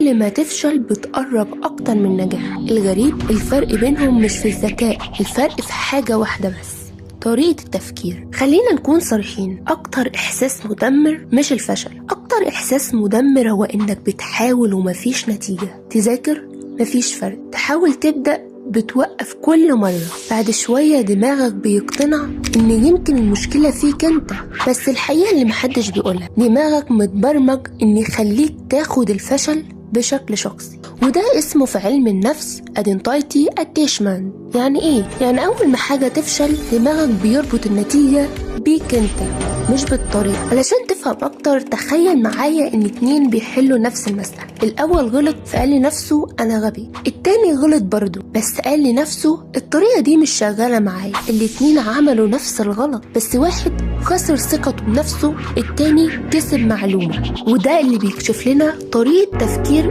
ما تفشل بتقرب أكتر من النجاح. الغريب الفرق بينهم مش في الذكاء، الفرق في حاجة واحدة بس، طريقة التفكير. خلينا نكون صريحين، أكتر إحساس مدمر مش الفشل، أكتر إحساس مدمر هو إنك بتحاول ومفيش نتيجة. تذاكر مفيش فرق، تحاول تبدأ بتوقف كل مرة. بعد شوية دماغك بيقتنع إن يمكن المشكلة فيك أنت، بس الحقيقة اللي محدش بيقولها، دماغك متبرمج إن يخليك تاخد الفشل بشكل شخصي، وده اسمه في علم النفس identity attachment. يعني ايه؟ يعني اول ما حاجة تفشل دماغك بيربط النتيجة بيك انت مش بالطريقة. علشان تفهم اكتر تخيل معايا ان اتنين بيحلوا نفس المسألة. الاول غلط فقال لنفسه انا غبي، التاني غلط برضه بس قال لنفسه الطريقة دي مش شغالة معايا. الاتنين عملوا نفس الغلط، بس واحد خسر ثقته بنفسه، التاني كسب معلومة. وده اللي بيكشف لنا طريقة تفكير